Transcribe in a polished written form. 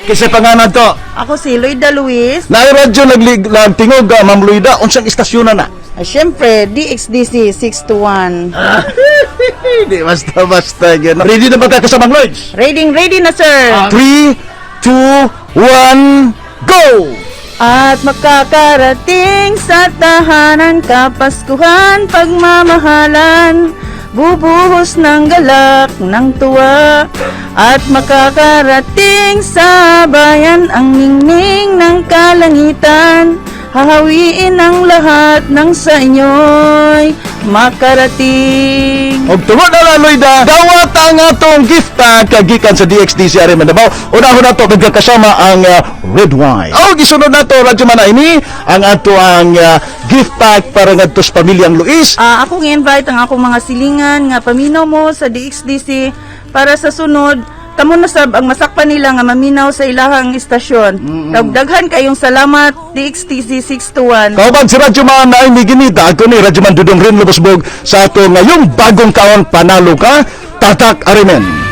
Kinsa pangalan to? Ako si Loida Luis. Na radyo nagtingog, Ma'am Loida, unsang istasyon na na? Ah, syempre, DXDC 6 to 1. Di basta-basta gyud. Ready na ba ka kasamang Lloyds? Ready, ready na, sir. 3, 2, 1, go! At makakarating sa tahanan, kapaskuhan, pagmamahalan, bubuhos ng galak, ng tuwa. At makakarating sa bayan ang ningning ng kalangitan. Hahawiin ang lahat ng sa inyo'y makarating. Og tungod na lang, Loida, dawat ang atong gift tag kagikan sa DXDC Area Mindanao. Unahon nato nagkakasama ang red wine. Og isunod nato, radyo man ini ang ato ang gift pack para ngadto sa pamilyang Luis. Ah, akong invite ang akong mga silingan nga paminaw mo sa DXDC para sa sunod kamo na sab ang masakpan nila nga maminaw sa ilahang istasyon. Daghan kayong salamat, DXTC 621. Kauban si Radyo Man ay miginita ako ni Radyo Man Dudong Rin Lubosbog sa ato ngayong bagong taon, panalo ka, tatak arimen.